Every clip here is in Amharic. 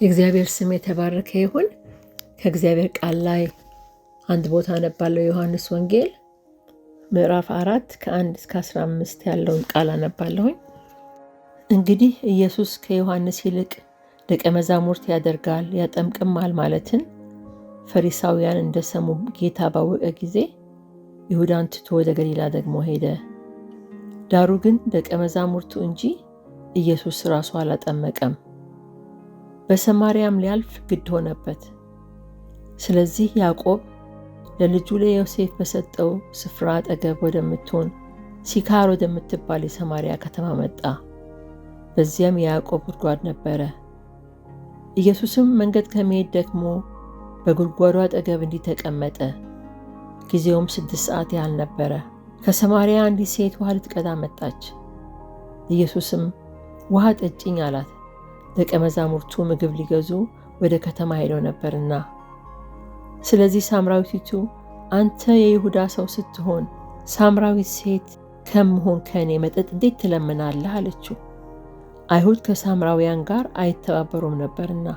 የእግዚአብሔር ስም የተባረከ ይሁን። ከእግዚአብሔር ቃል ላይ አንድ ቦታ አነባለሁ። ዮሐንስ ወንጌል ምዕራፍ 4 ከ1 እስከ 15 ያለውን ቃል አነባለሁኝ። እንግዲህ ኢየሱስ ከዮሐንስ ይልቅ ደቀ መዛሙርት ያደርጋል ያጠምቅማል ማለትን ፈሪሳውያን እንደሰሙ ጌታ ባወቀ ጊዜ ይሁዳን ትቶ ወደ ገሊላ ደግሞ ሄደ። ዳሩ ግን ደቀ መዛሙርቱ እንጂ ኢየሱስ ራሱ አላጠመቀም። በሰማርያም ሊያልፍ ግድ ሆነበት። ስለዚህ ያዕቆብ ለልጁ ለዮሴፍ በሰጠው ስፍራ አጠገብ ወደምትሆን ሲካር ወደምትባል የሰማርያ ከተማ መጣ። በዚያም የያዕቆብ ጉድጓድ ነበረ። ኢየሱስም መንገድ ከመሄድ ደክሞ በጉድጓዱ አጠገብ እንዲህ ተቀመጠ። ጊዜውም 6 ሰዓት ያህል ነበረ። ከሰማርያ አንዲት ሴት ውሃ ልትቀዳ መጣች። ኢየሱስም ውሃ ጠጭኝ አላት። ደቀ መዛሙርቱ ምግብ ሊገዙ ወደ ከተማ ሄደው ነበርና። ስለዚህ ሳምራዊቲቱ አንተ የይሁዳ ሰው ስትሆን ሳምራዊት ሴት ከምሆን ከእኔ መጠጥ እንዴት ትለምናለህ? አለችው። አይሁድ ከሳምራውያን ጋር አይተባበሩም ነበርና።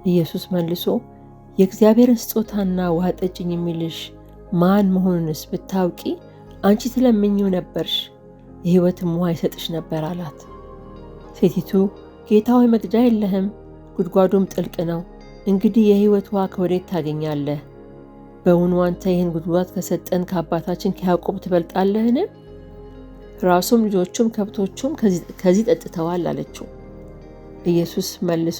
ኢየሱስ መልሶ የእግዚአብሔርን ስጦታና ውሃ ጠጭኝ የሚልሽ ማን መሆኑንስ ብታውቂ አንቺ ትለምኚው ነበርሽ፣ የሕይወትም ውሃ ይሰጥሽ ነበር አላት። ሴቲቱ ጌታ ሆይ መቅጃ የለህም፣ ጉድጓዱም ጥልቅ ነው፣ እንግዲህ የሕይወት ውሃ ከወዴት ታገኛለህ? በውኑ አንተ ይህን ጉድጓድ ከሰጠን ከአባታችን ከያዕቆብ ትበልጣለህን? ራሱም ልጆቹም ከብቶቹም ከዚህ ጠጥተዋል አለችው። ኢየሱስ መልሶ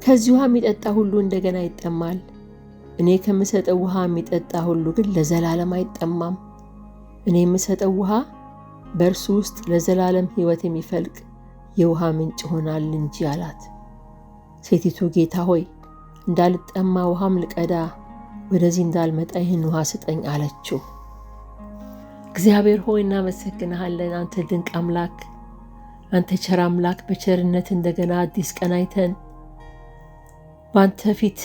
ከዚህ ውሃ የሚጠጣ ሁሉ እንደገና ይጠማል፣ እኔ ከምሰጠው ውሃ የሚጠጣ ሁሉ ግን ለዘላለም አይጠማም። እኔ የምሰጠው ውሃ በእርሱ ውስጥ ለዘላለም ሕይወት የሚፈልቅ የውሃ ምንጭ ይሆናል እንጂ አላት። ሴቲቱ ጌታ ሆይ እንዳልጠማ ውሃም ልቀዳ ወደዚህ እንዳልመጣ ይህን ውሃ ስጠኝ አለችው። እግዚአብሔር ሆይ እናመሰግንሃለን። አንተ ድንቅ አምላክ፣ አንተ ቸር አምላክ፣ በቸርነት እንደገና አዲስ ቀን አይተን በአንተ ፊት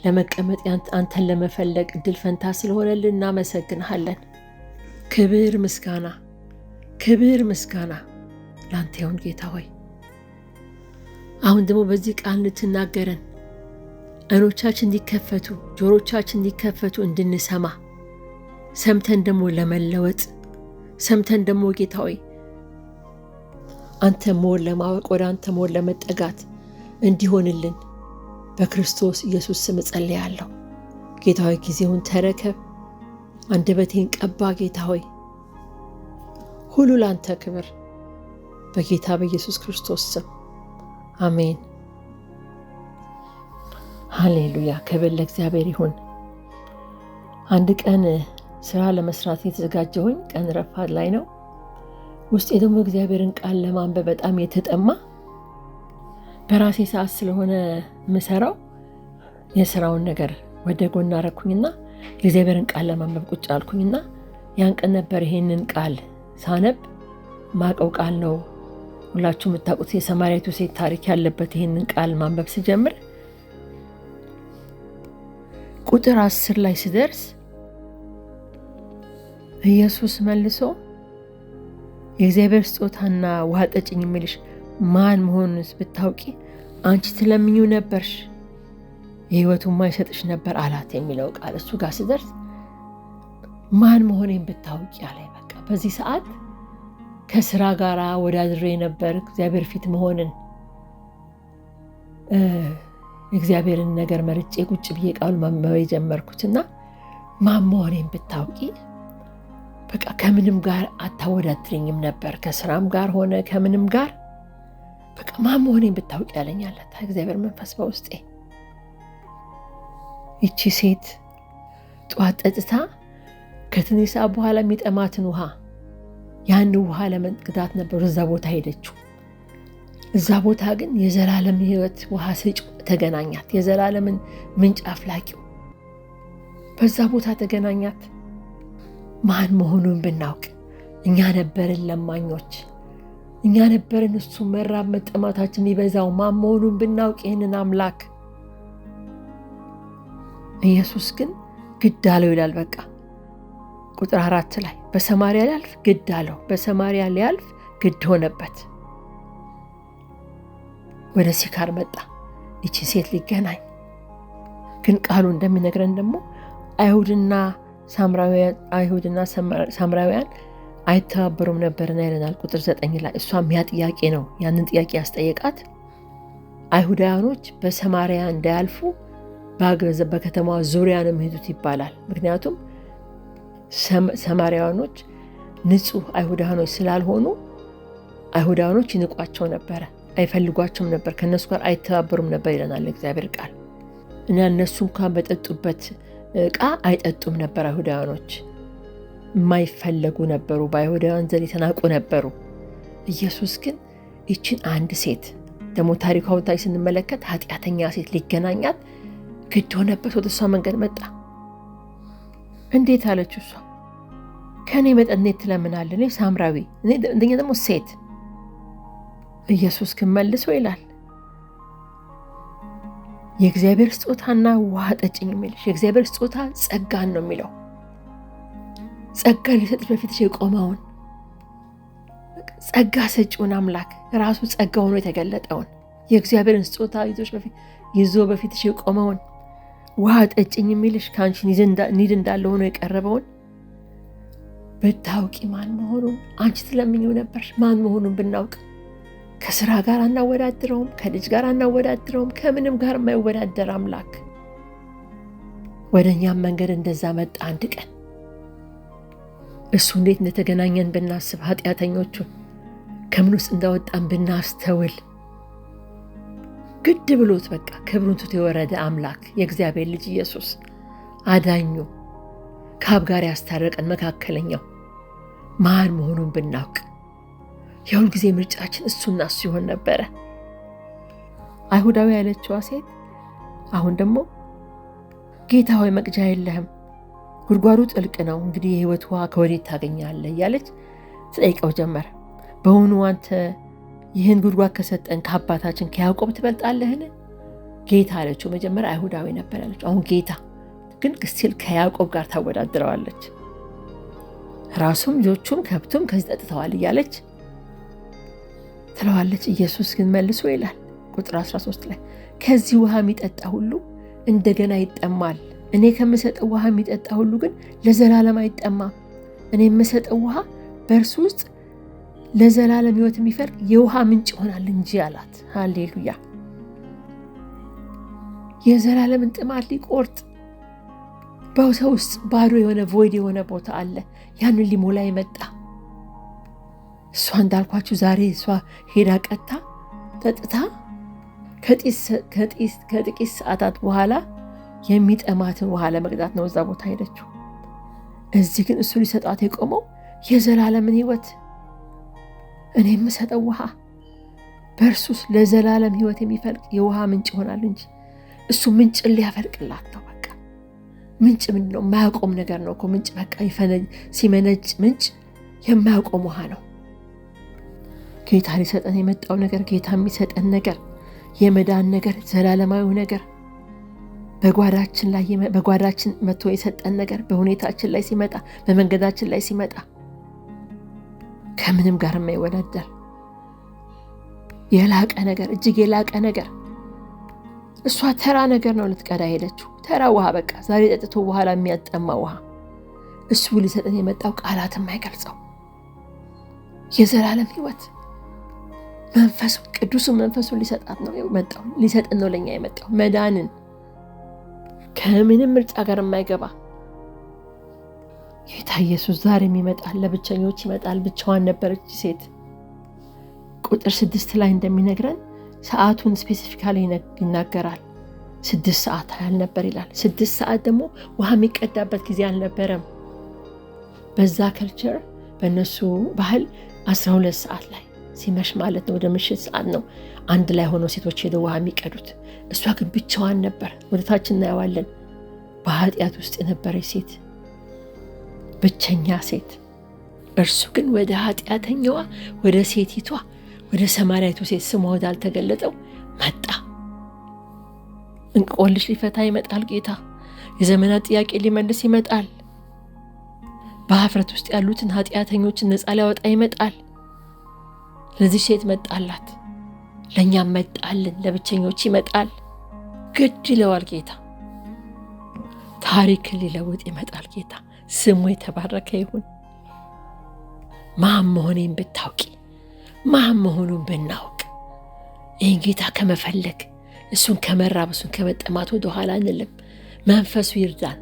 ለመቀመጥ አንተን ለመፈለግ እድል ፈንታ ስለሆነልን እናመሰግንሃለን። ክብር ምስጋና፣ ክብር ምስጋና ለአንተ ይሁን ጌታ ሆይ። አሁን ደግሞ በዚህ ቃል እንድትናገረን ዓይኖቻችን እንዲከፈቱ ጆሮቻችን እንዲከፈቱ እንድንሰማ ሰምተን ደግሞ ለመለወጥ ሰምተን ደግሞ ጌታ ሆይ አንተ more ለማወቅ ወደ አንተ more ለመጠጋት እንዲሆንልን በክርስቶስ ኢየሱስ ስም እጸልያለሁ። ጌታ ሆይ ጊዜውን ተረከብ፣ አንደበቴን ቀባ። ጌታ ሆይ ሁሉ ለአንተ ክብር፣ በጌታ በኢየሱስ ክርስቶስ ስም አሜን። ሃሌሉያ! ክብር ለእግዚአብሔር ይሁን። አንድ ቀን ስራ ለመስራት የተዘጋጀሁኝ ቀን ረፋድ ላይ ነው። ውስጤ ደግሞ እግዚአብሔርን ቃል ለማንበብ በጣም የተጠማ በራሴ ሰዓት ስለሆነ የምሰራው የስራውን ነገር ወደ ጎን አረኩኝና የእግዚአብሔርን ቃል ለማንበብ ቁጭ አልኩኝና ያን ቀን ነበር ይሄንን ቃል ሳነብ ማቀው ቃል ነው። ሁላችሁ የምታውቁት የሰማርያቱ ሴት ታሪክ ያለበት ይሄንን ቃል ማንበብ ስጀምር ቁጥር 10 ላይ ስደርስ ኢየሱስ መልሶ የእግዚአብሔር ስጦታና ውሃ ጠጭኝ የሚልሽ ማን መሆኑንስ ብታውቂ አንቺ ትለምኚው ነበርሽ፣ የሕይወቱን ይሰጥሽ ነበር አላት የሚለው ቃል እሱ ጋር ስደርስ ማን መሆኔን ብታውቂ አለኝ። በቃ በዚህ ሰዓት ከስራ ጋር ወዳድሬ ነበር እግዚአብሔር ፊት መሆንን እግዚአብሔርን ነገር መርጬ ቁጭ ብዬ ቃሉ ማንበብ የጀመርኩትና ማን መሆኔን ብታውቂ በቃ ከምንም ጋር አታወዳድረኝም ነበር፣ ከስራም ጋር ሆነ ከምንም ጋር በቃ ማን መሆኔን ብታውቂ ያለኝ አለ እግዚአብሔር መንፈስ በውስጤ። ይቺ ሴት ጠዋት ጠጥታ ከትንሽ ሰዓት በኋላ የሚጠማትን ውሃ ያን ውሃ ለመቅዳት ነበር እዛ ቦታ ሄደችው። እዛ ቦታ ግን የዘላለም ሕይወት ውሃ ሰጪው ተገናኛት። የዘላለምን ምንጭ አፍላቂው በዛ ቦታ ተገናኛት። ማን መሆኑን ብናውቅ እኛ ነበርን ለማኞች፣ እኛ ነበርን እሱ መራብ መጠማታችን የሚበዛው። ማን መሆኑን ብናውቅ ይህንን አምላክ። ኢየሱስ ግን ግድ አለው ይላል። በቃ ቁጥር 4 ላይ በሰማርያ ሊያልፍ ግድ አለው። በሰማርያ ሊያልፍ ግድ ሆነበት። ወደ ሲካር መጣ ይቺን ሴት ሊገናኝ። ግን ቃሉ እንደሚነግረን ደግሞ አይሁድና ሳምራውያን አይተባበሩም ነበርና ይለናል ቁጥር 9 ላይ። እሷም ያ ጥያቄ ነው፣ ያንን ጥያቄ ያስጠየቃት አይሁዳውያኖች በሰማርያ እንዳያልፉ በከተማዋ ዙሪያ ነው የሚሄዱት ይባላል። ምክንያቱም ሰማርያውያኖች ንጹህ አይሁዳውያኖች ስላልሆኑ አይሁዳውያኖች ይንቋቸው ነበረ፣ አይፈልጓቸውም ነበር፣ ከነሱ ጋር አይተባበሩም ነበር ይለናል እግዚአብሔር ቃል። እና እነሱ እንኳን በጠጡበት እቃ አይጠጡም ነበር። አይሁዳውያኖች የማይፈለጉ ነበሩ፣ በአይሁዳውያን ዘንድ የተናቁ ነበሩ። ኢየሱስ ግን ይችን አንድ ሴት ደግሞ ታሪኳን ታች ስንመለከት ኃጢአተኛ ሴት ሊገናኛት ግድ ሆነበት። ወደ እሷ መንገድ መጣ። እንዴት አለች እሷ፣ ከእኔ መጠጥ እንዴት ትለምናለህ? እኔ ሳምራዊ፣ እንደኛ ደግሞ ሴት። ኢየሱስ ግን መልሶ ይላል የእግዚአብሔር ስጦታና ውሃ ጠጭኝ የሚልሽ የእግዚአብሔር ስጦታ ጸጋን ነው የሚለው። ጸጋ ሊሰጥሽ በፊትሽ የቆመውን ጸጋ ሰጪውን አምላክ ራሱ ጸጋ ሆኖ የተገለጠውን የእግዚአብሔርን ስጦታ ይዞ በፊትሽ የቆመውን ውሃ ጠጭኝ የሚልሽ ከአንቺ need እንዳለ ሆኖ የቀረበውን ብታውቂ ማን መሆኑን አንቺ ትለምኚው ነበርሽ። ማን መሆኑን ብናውቅ ከስራ ጋር አናወዳድረውም፣ ከልጅ ጋር አናወዳድረውም፣ ከምንም ጋር የማይወዳደር አምላክ ወደ እኛም መንገድ እንደዛ መጣ። አንድ ቀን እሱ እንዴት እንደተገናኘን ብናስብ፣ ኃጢአተኞቹን ከምን ውስጥ እንዳወጣን ብናስተውል፣ ግድ ብሎት በቃ ክብሩን ትቶ የወረደ አምላክ የእግዚአብሔር ልጅ ኢየሱስ አዳኙ ከአብ ጋር ያስታረቀን መካከለኛው ማን መሆኑን ብናውቅ የሁል ጊዜ ምርጫችን እሱና እሱ ይሆን ነበረ። አይሁዳዊ ያለችዋ ሴት አሁን ደግሞ ጌታ ሆይ መቅጃ የለህም፣ ጉድጓዱ ጥልቅ ነው፣ እንግዲህ የሕይወት ውሃ ከወዴት ታገኛለህ? እያለች ትጠይቀው ጀመር። በውኑ አንተ ይህን ጉድጓድ ከሰጠን ከአባታችን ከያዕቆብ ትበልጣለህን? ጌታ አለችው። መጀመሪያ አይሁዳዊ ነበር ያለችው፣ አሁን ጌታ ግን still ከያዕቆብ ጋር ታወዳድረዋለች። ራሱም ልጆቹም ከብቱም ከዚህ ጠጥተዋል እያለች ትለዋለች። ኢየሱስ ግን መልሶ ይላል ቁጥር 13 ላይ ከዚህ ውሃ የሚጠጣ ሁሉ እንደገና ይጠማል። እኔ ከምሰጠው ውሃ የሚጠጣ ሁሉ ግን ለዘላለም አይጠማም። እኔ የምሰጠው ውሃ በእርሱ ውስጥ ለዘላለም ሕይወት የሚፈልቅ የውሃ ምንጭ ይሆናል እንጂ አላት። ሃሌሉያ! የዘላለምን ጥማት ሊቆርጥ በሰው ውስጥ ባዶ የሆነ void የሆነ ቦታ አለ። ያንን ሊሞላ የመጣ እሷ እንዳልኳችሁ ዛሬ እሷ ሄዳ ቀጥታ ጠጥታ ከጥቂት ሰዓታት በኋላ የሚጠማትን ውሃ ለመቅዳት ነው እዛ ቦታ ሄደችው። እዚህ ግን እሱ ሊሰጣት የቆመው የዘላለምን ሕይወት እኔ የምሰጠው ውሃ በእርሱስ ለዘላለም ሕይወት የሚፈልቅ የውሃ ምንጭ ይሆናል እንጂ እሱ ምንጭን ሊያፈልቅላት ነው። በቃ ምንጭ ምንድን ነው? የማያቆም ነገር ነው እኮ ምንጭ። በቃ ሲመነጭ ምንጭ የማያቆም ውሃ ነው። ጌታ ሊሰጠን የመጣው ነገር፣ ጌታ የሚሰጠን ነገር፣ የመዳን ነገር፣ ዘላለማዊ ነገር በጓዳችን ላይ በጓዳችን መጥቶ የሰጠን ነገር በሁኔታችን ላይ ሲመጣ፣ በመንገዳችን ላይ ሲመጣ ከምንም ጋር የማይወዳደር የላቀ ነገር፣ እጅግ የላቀ ነገር። እሷ ተራ ነገር ነው ልትቀዳ ሄደችው። ተራ ውሃ በቃ ዛሬ ጠጥቶ በኋላ የሚያጠማ ውሃ። እሱ ሊሰጠን የመጣው ቃላት የማይገልጸው የዘላለም ሕይወት መንፈሱ ቅዱሱ መንፈሱን ሊሰጣት ነው የመጣው፣ ሊሰጠን ነው ለኛ የመጣው መዳንን ከምንም ምርጫ ጋር የማይገባ ጌታ ኢየሱስ ዛሬም ይመጣል። ለብቸኞች ይመጣል። ብቻዋን ነበረች ሴት። ቁጥር 6 ላይ እንደሚነግረን ሰዓቱን specifically ይናገራል። 6 ሰዓት ያህል ነበር ይላል። 6 ሰዓት ደግሞ ውሃ የሚቀዳበት ጊዜ አልነበረም። በዛ culture በእነሱ ባህል 12 ሰዓት ላይ ሲመሽ ማለት ነው፣ ወደ ምሽት ሰዓት ነው አንድ ላይ ሆነው ሴቶች ሄደው ውሃ የሚቀዱት። እሷ ግን ብቻዋን ነበር። ወደ ታች እናየዋለን። በኃጢአት ውስጥ የነበረች ሴት፣ ብቸኛ ሴት። እርሱ ግን ወደ ኃጢአተኛዋ ወደ ሴቲቷ ወደ ሰማርያዊቱ ሴት ስሟ ወዳልተገለጠው መጣ። እንቆቅልሽ ሊፈታ ይመጣል ጌታ። የዘመናት ጥያቄ ሊመልስ ይመጣል። በሀፍረት ውስጥ ያሉትን ኃጢአተኞችን ነፃ ሊያወጣ ይመጣል። ለዚህ ሴት መጣላት። ለእኛም መጣልን፣ ለብቸኞች ይመጣል። ግድ ይለዋል ጌታ። ታሪክን ሊለውጥ ይመጣል ጌታ። ስሙ የተባረከ ይሁን። ማን መሆኔን ብታውቂ፣ ማን መሆኑን ብናውቅ፣ ይህን ጌታ ከመፈለግ፣ እሱን ከመራብ፣ እሱን ከመጠማት ወደ ኋላ አንልም። መንፈሱ ይርዳን።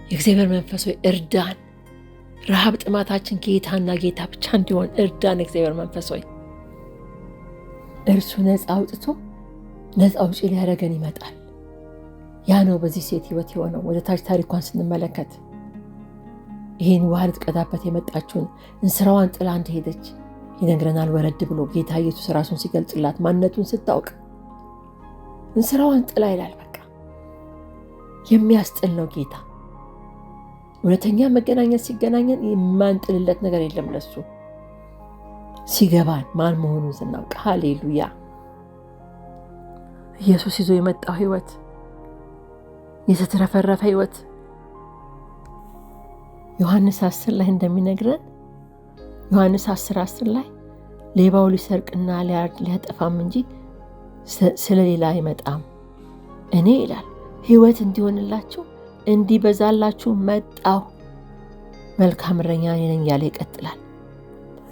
የእግዚአብሔር መንፈሱ እርዳን። ረሃብ ጥማታችን ጌታና ጌታ ብቻ እንዲሆን እርዳን። እግዚአብሔር መንፈስ ሆይ፣ እርሱ ነፃ አውጥቶ ነፃ አውጪ ሊያደርገን ይመጣል። ያ ነው በዚህ ሴት ህይወት የሆነው። ወደ ታች ታሪኳን ስንመለከት ይህን ውሃ ልትቀዳበት የመጣችውን እንስራዋን ጥላ እንደሄደች ይነግረናል። ወረድ ብሎ ጌታ ኢየሱስ ራሱን ሲገልጽላት፣ ማንነቱን ስታውቅ እንስራዋን ጥላ ይላል። በቃ የሚያስጥል ነው ጌታ። እውነተኛ መገናኘት ሲገናኘን የማንጥልለት ነገር የለም ለሱ፣ ሲገባን፣ ማን መሆኑን ስናውቅ። ሃሌሉያ! ኢየሱስ ይዞ የመጣው ህይወት የተትረፈረፈ ህይወት፣ ዮሐንስ 10 ላይ እንደሚነግረን፣ ዮሐንስ 10 10 ላይ ሌባው ሊሰርቅና ሊያርድ ሊያጠፋም እንጂ ስለሌላ አይመጣም። እኔ ይላል ህይወት እንዲሆንላችሁ እንዲበዛላችሁ መጣሁ። መልካም እረኛ እኔ ነኝ እያለ ይቀጥላል።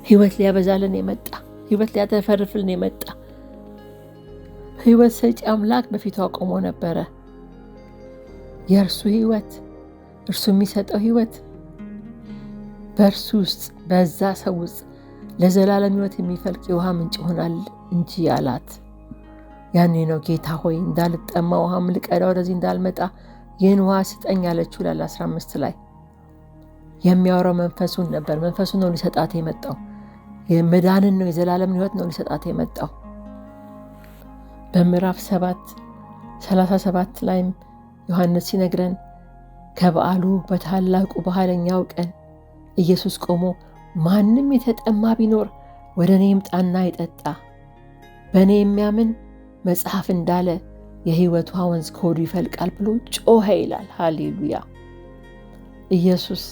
ህይወት ሊያበዛልን የመጣ፣ ህይወት ሊያተፈርፍልን የመጣ ህይወት ሰጪ አምላክ በፊቷ ቆሞ ነበረ። የእርሱ ህይወት፣ እርሱ የሚሰጠው ህይወት በእርሱ ውስጥ፣ በዛ ሰው ውስጥ ለዘላለም ህይወት የሚፈልቅ የውሃ ምንጭ ይሆናል እንጂ አላት። ያኔ ነው ጌታ ሆይ፣ እንዳልጠማ ውሃም ልቀዳ ወደዚህ እንዳልመጣ ይህን ውሃ ስጠኝ አለችው ይላል 15 ላይ። የሚያወራው መንፈሱን ነበር። መንፈሱን ነው ሊሰጣት የመጣው። መዳንን ነው፣ የዘላለምን ህይወት ነው ሊሰጣት የመጣው። በምዕራፍ 7 37 ላይም ዮሐንስ ሲነግረን ከበዓሉ በታላቁ በኋለኛው ቀን ኢየሱስ ቆሞ ማንም የተጠማ ቢኖር ወደ እኔ ይምጣና ይጠጣ። በእኔ የሚያምን መጽሐፍ እንዳለ የሕይወት ውሃ ወንዝ ከሆዱ ይፈልቃል ብሎ ጮኸ ይላል። ሃሌሉያ! ኢየሱስ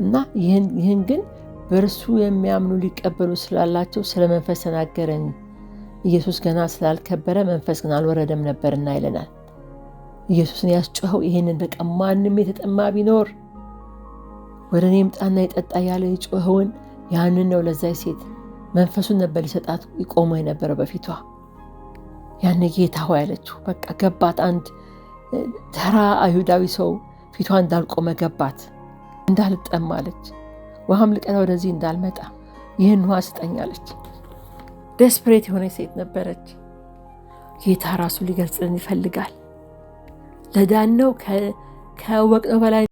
እና ይህን ግን በእርሱ የሚያምኑ ሊቀበሉ ስላላቸው ስለ መንፈስ ተናገረን። ኢየሱስ ገና ስላልከበረ መንፈስ ግን አልወረደም ነበርና ይለናል። ኢየሱስን ያስጮኸው ይህንን በቃ ማንም የተጠማ ቢኖር ወደ እኔ ይምጣና ይጠጣ ያለ የጮኸውን ያንን ነው። ለዛ ሴት መንፈሱን ነበር ሊሰጣት ቆሞ የነበረው በፊቷ። ያን ጌታ ሆይ አለችው። በቃ ገባት። አንድ ተራ አይሁዳዊ ሰው ፊቷ እንዳልቆመ ገባት። እንዳልጠማ አለች። ውሃም ልቀዳ ወደዚህ እንዳልመጣ ይህን ውሃ ስጠኝ አለች። Desperate የሆነ ሴት ነበረች። ጌታ ራሱ ሊገልጽልን ይፈልጋል። ለዳነው ካወቅነው በላይ